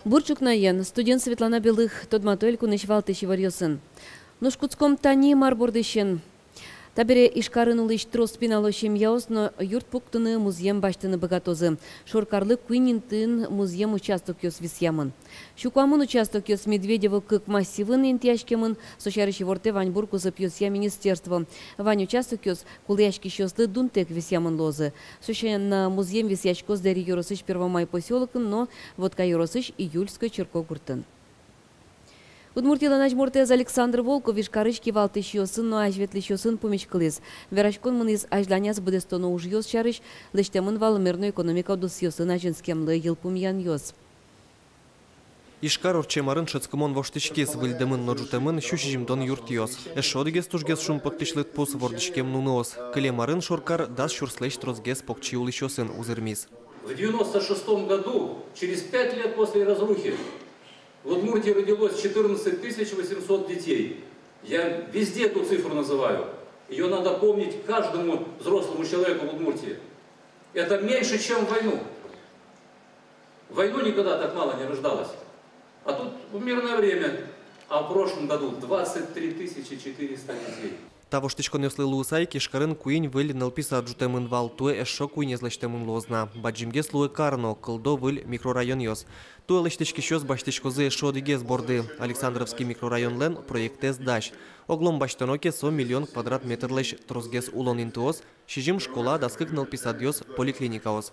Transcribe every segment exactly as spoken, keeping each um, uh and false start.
Бур ӵукнаен! Студиын Светлана Белых. Тодмато элькунысь валтӥсь иворъёсын. Нош кутском тани мар бордысен. Табере Ижкарын улӥсь трос пинало семьяос но юрт пуктыны, музъем басьтыны быгатозы. Шоркарлы куинь интыын музъем участокъёс висъямын. Сю куамын участокъёс Медведево кык массивын интыяськемын. Со сярысь ивортэ ваньбур кусыпъёсъя министерство. Вань участокъёс кулэяськисьёслы дунтэк висъямын луозы. Со сяна, музъем висъяськоз Дэри ёросысь Первомай посёлокын но Вотка ёросысь Июльской черкогуртын. Удмуртилэн азьмуртэз Александр Волков Ижкарысь кивалтӥсьёсын но азьветлӥсьёсын пумиськылӥз. Вераськон мынӥз азьланяз быдэстоно ужъёс сярысь. Лэсьтэмын вал мер но экономика удысъёсын азинскемлы йылпумъянъёс. Ижкар ортчем арын шӧдскымон воштӥськиз, выльдэмын но ӝутэмын сю сизьымдон юртъёс. Эшшо одӥгез тужгес шумпоттӥсь лыдпус — вордӥськем нуныос. Кылем арын шоркар дас сюрслэсь тросгес покчи улӥсьёсын узырмиз. В девяносто шестом году, через пять лет после разрухи, в Удмуртии родилось четырнадцать тысяч восемьсот детей. Я везде эту цифру называю. Её надо помнить каждому взрослому человеку в Удмуртии. Это меньше, чем в войну. В войну никогда так мало не рождалось. А тут в мирное время, а в прошлом году двадцать три тысячи четыреста детей. Та воштӥськонъёслы луыса ик Ижкарын куинь выль нылпи сад ӝутэмын вал, туэ эшшо куинез лэсьтэмын луоз на. Бадӟымгес луэ кар но, кылдо выль микрорайонъёс. Туэ лэсьтӥськисьёс басьтӥськозы эшшо одӥгез борды. Александровский микрорайонлэн проектэз дась. Оглом басьтоно ке, со миллион квадрат метрлэсь тросгес улон интыос, сизьым школа, дас кык нылпи садъёс, поликлиникаос.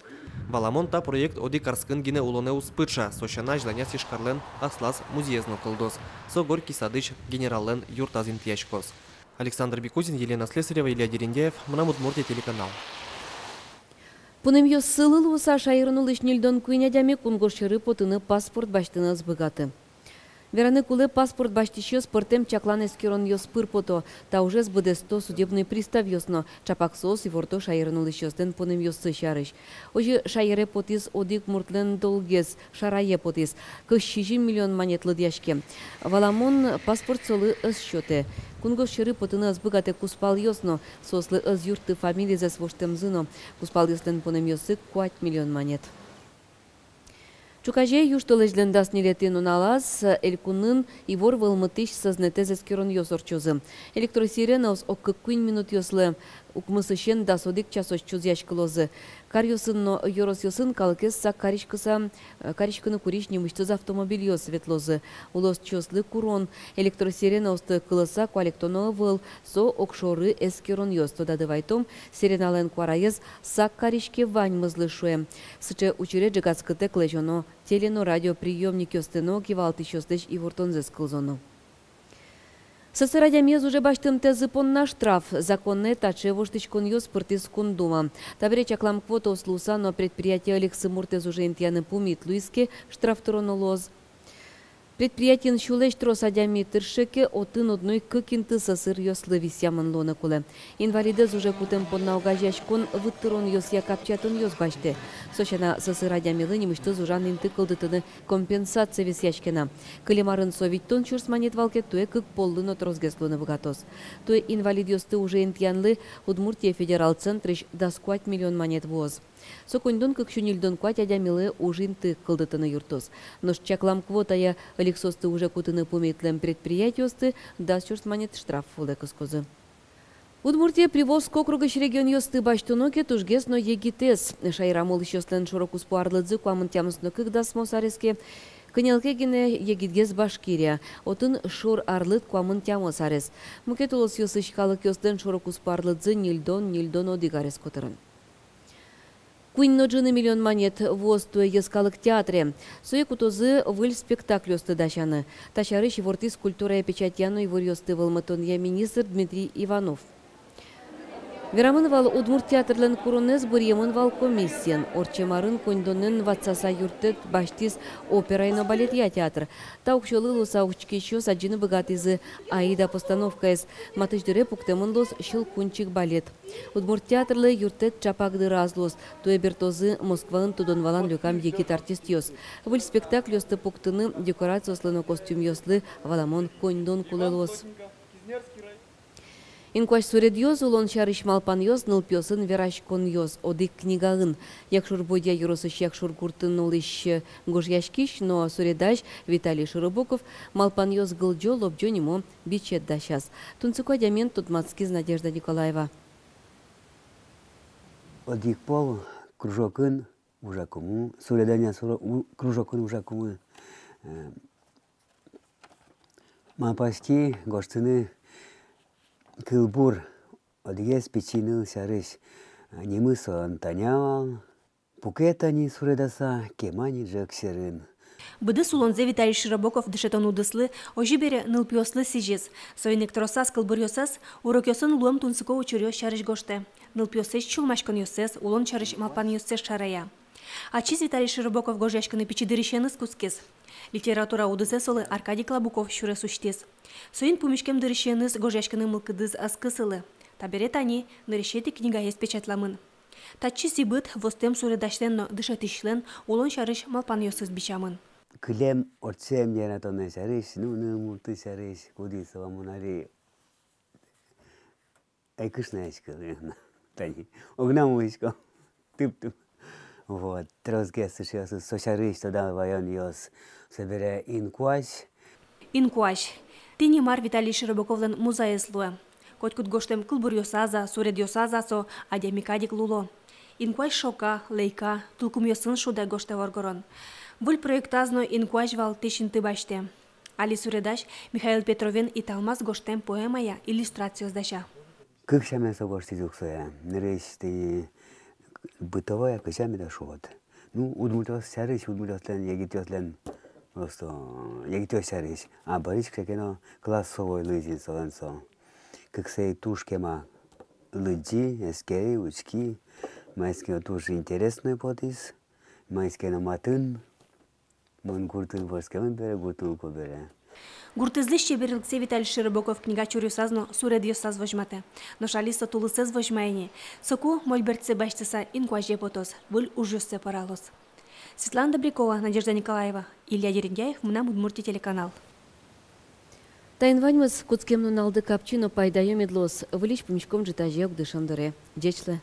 Валамон, та проект одӥг карскын гинэ улонэ уз пыӵа, со сяна, азьланяз Ижкарлэн аслаз музъез но кылдоз. Со Горький садысь генераллэн юртаз интыяськоз. Александр Бекузин, Елена Слесарева, Илья Дерендяев, «Мынам Удмуртие» телеканал. Пунэмъёссылы луыса шаерын улӥсь ньыльдон куинь адями кунгож сьӧры потыны паспорт басьтыны ӧз быгаты. Вераны кулэ, паспорт басьтӥсьёс пӧртэм чаклан-эскеронъёс пыр пото. Та ужез быдэсто судебной приставъёс но. Ӵапак соос иворто шаерын улӥсьёслэн пунэмъёссы сярысь. Озьы шаере потӥз одӥг муртлэн долгез, шарае потӥз. Кызь сизьым миллион манет лыдъяське. Валамон, паспорт солы ӧз сётэ. Кунгож сьӧры потыны ӧз быгатэ кузпалъёс но. Соослы ӧз юртты фамилизэс воштэмзы но. Кузпалъёслэн пунэмъёссы куать миллион манет. Ӵуказе южтолэзьлэн дас ньылетӥ нуналаз элькунын ивор вӧлмытӥсь сӧзнэтэз эскеронъёс ортчозы. Электросиренаос ог кык-куинь минутъёслы укмысысен дас одӥг часозь чузъяськылозы. Каръёсын но ёросъёсын калыкез сак кариськыса, кариськыны курись нимысьтыз автомобильёс ветлозы. Улосчиослы курон: электросиренаосты кылыса куалектоно ӧвӧл, со огшоры эскеронъёс. Тодады вайытом, сиреналэн куараез сак кариське ваньмызлы, шуэ. Сыӵе учыре ӝегатскытэк лэзёно теле но радиоприёмникъёсты но кивалтӥсьёслэсь ивортонзэс кылзоно. Сӧсыр адямиез уже басьтымтэзы понна штраф. Законэ таӵе воштӥськонъёс пыртӥз Кун Дума. Табере чаклам квотаос луыса но предприятие ӧлексымуртэз уже интыяны пумит луиз ке, штраф тыроно луоз. Предприятиын сюлэсь трос адями тырше ке, отын одно ик кык инты сӧсыръёслы висъямын луыны кулэ. Инвалидэз уже кутэм понна огазеяськон выт тыронъёсъя капчиятонъёс басьтэ. Со сяна, сӧсыр адямилы нимысьтыз ужан инты кылдытыны компенсация висъяське на. Кылем арын со витьтон сюрс манет вал ке, туэ кык поллы но тросгес луыны быгатоз. Туэ инвалидъёсты уже интыянлы Удмуртие федерал центрысь дас куать миллион манет вуоз. Со коньдон кык сю ньыльдон куать адямилы уж инты кылдытыны юрттоз. Нош чаклам квотая ӧлексоосты уже кутыны пумитлэм предприятиосты дас сюрс манет штраф вылэ кыскозы. Удмуртие Приволжск округысь регионъёсты басьтоно ке, тужгес но егитэз. Шаерамы улӥсьёслэн шоро-куспо арлыдзы куамын тямыс но кык дасмос ареске кӧня ке гинэ егитгес Башкирия. Отын шор арлыд куамын тямыс арес. Мукет улосъёсысь калыкъёслэн шоро-куспо арлыдзы ньыльдон, ньыльдон одӥг арес котырын. Куинь но ӝыны миллион манет вуоз туэ йӧскалык театре. Сое кутозы выль спектакльёсты дасяны. Та сярысь ивортӥз культурая печатья но иворъёсты вӧлмытонъя министр Дмитрий Иванов. Верамын вал, удмурт театрлэн куронэз быръемын вал комиссиен. Ортчем арын коньдонэн ватсаса юрттэт басьтӥз операя но балетъя театр. Та уксёлы луыса учкисьёс адӟыны быгатӥзы «Аида» постановкаез. Матысь дыре пуктэмын луоз «Щелкунчик» балет. Удмурт театрлы юрттэт ӵапак дыраз луоз. Туэ бертозы Москваын тодон-валан люкам егит артистъёс. Выль спектакльёсты пуктыны, декорациослы но костюмъёслы, валамон, коньдон кулэ луоз. Инкуазь суредъёс, улон сярысь малпанъёс, нылпиосын вераськонъёс — одӥг книгаын. Якшур-Бӧдья ёросысь Якшур гуртын улӥсь, гожъяськись но суредась Виталий Широбоков «Малпанъёс гылӟо, лобӟо» нимо бичет дасяз. Тунсыко адямиен тодматскиз Надежда Николаева. Одӥг пол кружокын ужакумы, суредания суро-, у-, кружокын ужакумы, э, малпаськи гожтыны кылбур одӥгез пичи ныл сярысь. Нимыз солэн Таня вал. Пуке тани суредаса, кема ни ӝӧк сьӧрын. Быдэс улонзэ Виталий Широбоков дышетон удыслы, озьы бере, нылпиослы сӥзиз. Соин ик тросаз кылбуръёсаз урокъёсын луэм тунсыко учыръёс сярысь гожтэ. Нылпиослэсь сюлмаськонъёссэс, улон сярысь малпанъёссэс шарая. Ачиз Виталий Широбоков гожъяськыны пичи дырысеныз кутскиз. Литература удысэ солы Аркадий Клабуков сюрес усьтӥз. Соин пумиськем дырысеныз гожъяськыны мылкыдыз ӧз кысылы. Табере тани нырысетӥ книгаез печатламын. Татчы зӥбыт востэм суредасьлэн но дышетӥсьлэн улон сярысь малпанъёсыз бичамын. Кылем ортчем яратонэ сярысь, ну, нылмурты сярысь, кудӥз вамонари ай кышнояськылӥ, тани огнам улӥсько. Тып-тып. Вот. Тросгес сыӵеосыз, со сярысь тодам ваёнъёс. Собере инкуазь. Инкуазь. Тӥни мар Виталий Широбоковлэн музаез луэ. Котькуд гожтэм кылбуръёсаз-а, суредъёсаз-а со адями кадь ик луло. Инкуазь шока, лэйка, тулкымъёсын шудэ гожтэ воргорон. Выль проектаз но инкуазь валтӥсь инты басьтэ. Али суредась Михаил Петровен «Италмас» гожтэм поэмая иллюстрациос дася. Кык сямен со гожтӥз ук сое. Нырысь тӥни бытовой, кызьы меда шуод. Ну, удмуртъёс сярысь, удмуртъёслэн, егитъёслэн, просто егитъёс сярысь. А бӧрысь кыӵе ке но классовой луиз ини солэн со. Кыксэ туж кема лыдӟи, эскери, учки. Маиз ке но туж интересной потӥз. Маиз ке но матын. Мон гуртын вордскемын бере, гуртын улӥсько бере. Гуртызлэсь чеберлыксэ Виталий Широбоков книга чуръёсаз но суредъёсаз возьматэ. Нош али со тулысэз возьма ини. Соку мольбертсэ басьтыса инкуазе потоз, выль ужъёссэ пӧралоз. Светлана Добрякова, Надежда Николаева, Илья Дерендяев, «Мынам Удмуртие» телеканал. Таин ваньмыз. Кутскем нуналды капчи но пайдаё мед луоз. Выльысь пумиськом ӝытазе ик дышем дыре. Ӟеч луэ.